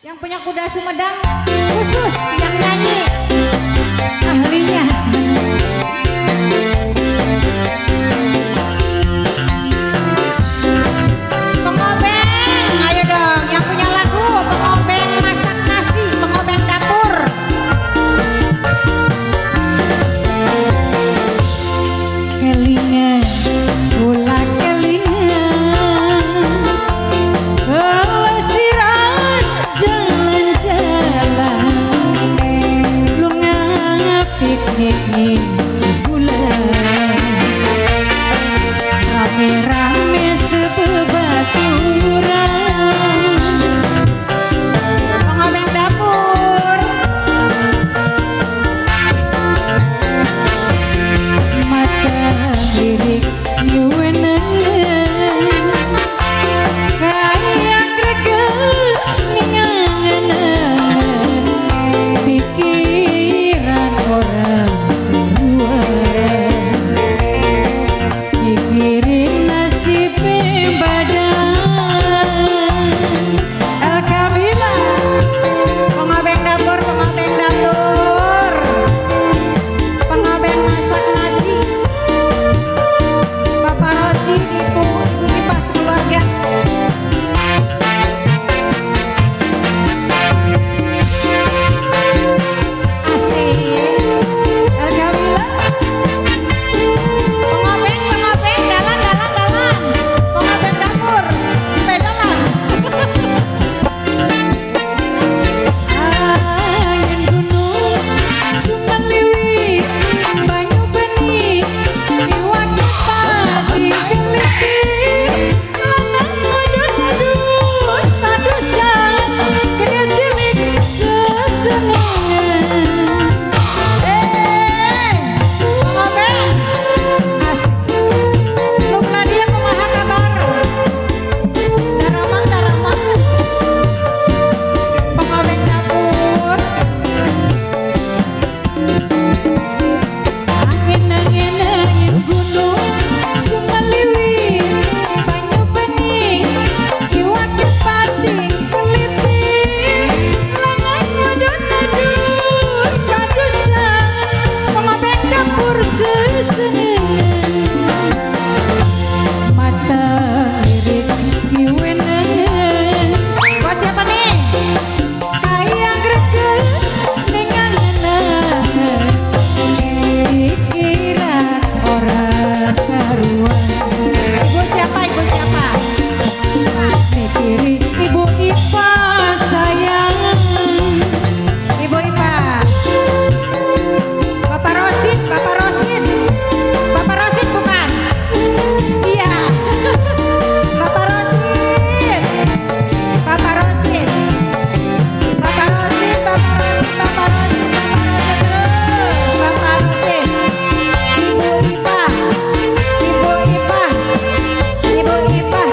Yang punya kuda Sumedang khusus yang nyanyi ahlinya. Pengobeng, ayo dong yang punya lagu pengobeng masak nasi, pengobeng dapur. Kelingan, kula kelingan, pelesiran jalan-jalan, lunga piknik ning Cibulan, rame-rame sebebaturan. Pengobeng dapur, mata lirik nyuwenan, kaya greges ningangan, pikiran ora karuan, mikirin nasib badan. El Kabila, pengobeng dapur, pengobeng dapur, pengobeng masak nasi. Bapak Rosi, Ibu Ibu keluarga. Asik. El Kabila. Pengobeng, pengobeng, dalan, dalan, dalan. Pengobeng dapur, pedalan. Angin gunung, sumaliwi, banyu bening, iwak pati gelitik, lanang wadon adus adusan, gede cilik sesenengan. Eh, pengobeng, asik. Nu dia kumaha kabar? Daramang, daramang. Pengobeng dapur. Angin, angin, angin gunung, sumaliwi, banyu bening, iwak pati gelitik, lanang wadon adus adusan, pengobeng dapur sesenengan. Mata lirik ngiwenangan. Buat siapa nih? Kaya greges ningangan, pikiran ora karuan. Ibu siapa? Ibu siapa? Mikiri Ibu Ipa sayang. Ibu Ipa. Bapak Rosid, Bapak Rosid. Bapak Rosid bukan? Iya. Bapak Rosid. Bapak Rosid. Bapak Rosid, Bapak Rosid, Bapak Rosid, Bapak Rosid terus. Bapak Rosid. Ibu Ipa. Ibu Ipa. Ibu Ipa.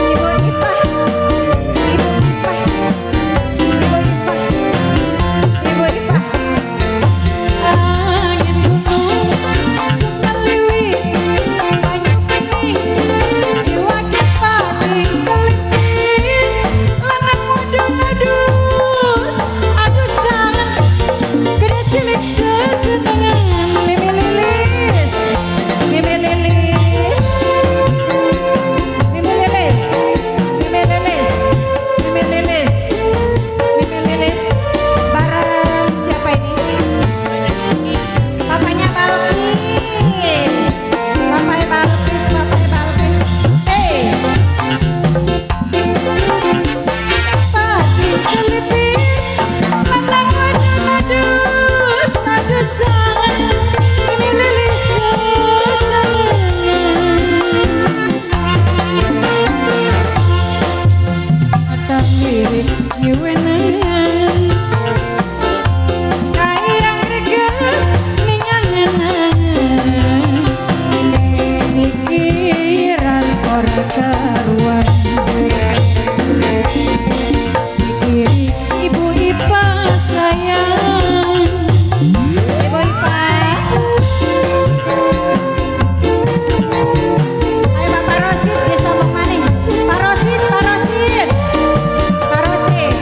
Ibu Ipa. Ibu Ipa. Ibu Ipa. Ibu Ipa. Angin gunung, sumaliwi, banyu bening, iwak pati gelitik, lanang wadon adus adusan, gede cilik sesenengan. Mimi Lilis, Mimi Lilis, Mimi Lilis, Mimi Lilis, Mimi Lilis, Mimi Lilis, bareng siapa ini? Papanya Balkis, Papanya Balkis, Papanya Balkis. Eh, pati gelitik, lanang wadon adus adusan, Mimi Lilis sesenengan. Mata lirik ngiwenangan, kaya greges ningangan, pikiran ora karuan, mikiri Ibu Ipa sayang. Ibu Ipa. Ayo Bapak Rosid, desa maning. Pak Rosid, Pak Rosid, Pak Rosid.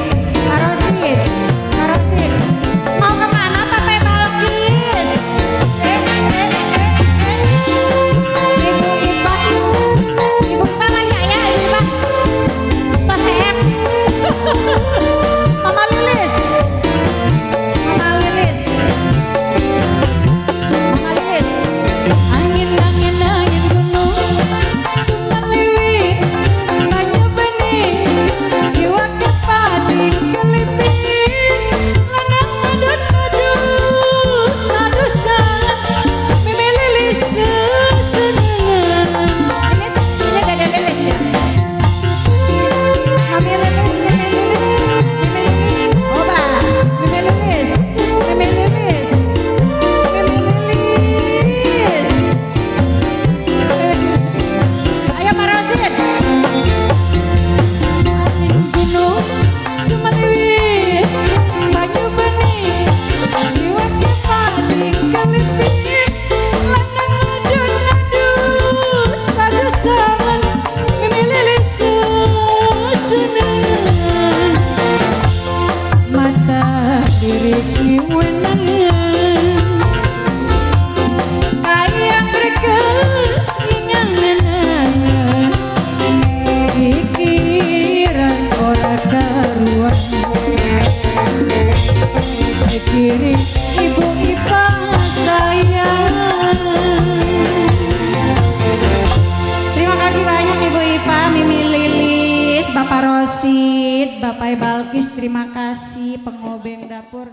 Rosid, Bapak Balkis, terima kasih pengobeng dapur.